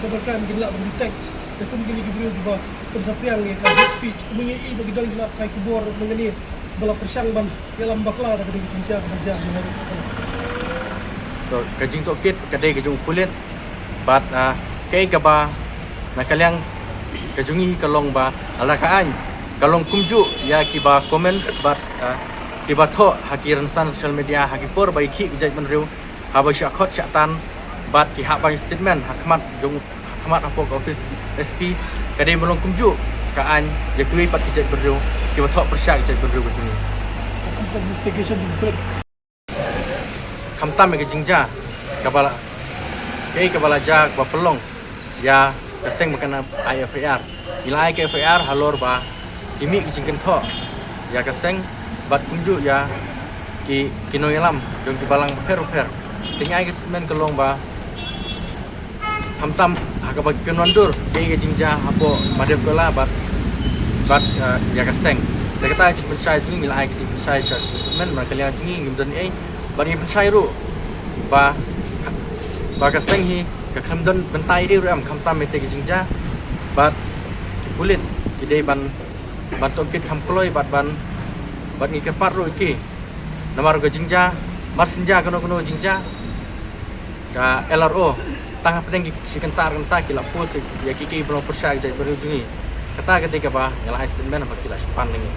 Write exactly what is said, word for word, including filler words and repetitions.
cybercrime kin lah ban detect ïa kum kine ki briew kiba pynsaphriang ïa ka hate speech. Kumne ngi i ba ki don ki la phai khubor mynne ba la pyrshang ban ïalam bakla da ka dei ka jingjia kaba jia mynne. To ka jingtohkit ka dei ka jong u pulit bad ah, kaei kaba na ka liang ka jong ngi ka long ba lada ka aiñ ka long kumjuh ïa kiba comment bad ah, kiba thoh ha ki rynsan social media ha ki por ba ki khih ki jaitbynriew haba shah khot shah tan bad ki hap ban statement ha khmat jong ha khmat hapoh ka office S P ka dei ban long kumjuh ka aiñ ïa kiwei pat ki jaitbynriew kiba thoh pyrshah ki jaitbynriew ka jong ngi. Investigation. Khamtam ïa ka jingjia kaba la kaei kaba la jia kaba pynlong ïa ka seng ba kynhun ai F I R. Ngi la ai ka F I R halor ba ki mih ki jingkynthoh ïa ka seng bad kumjuh ïa ki ki nongïalam jong ki balang bapher bapher. Te ngi ai ka statement ka long ba Khamtam ha kaba ki pynwandur ïa ka jingjia hapoh Mahadevkhola bad bad, eh, ïa ka seng. Te kata ka jingpynshai jong ngi, ngi la ai ka jingpynshai sha u Syntman, namar ka liang jong ngi ngim don ei bad ngi pynshai ruh ba ba ka seng hi ka khlem don bynta ei ruh em khamtam ïa te ka jingjia. Bad ki pulit ki dei ban ban tohkit kham kloi bad ban bad ngi kyrpad ruh ïa ki. Namar ka jingjia, mar shen jia kano kano jingjia, ka L R O tang hapdeng ki shi kynta ar kynta ki la post ïa ki, ki ba long pyrshah ïa ka jaitbynriew jong ngi. Kata ka dei kaba nga la ai statement ba ki la span ïa ngi.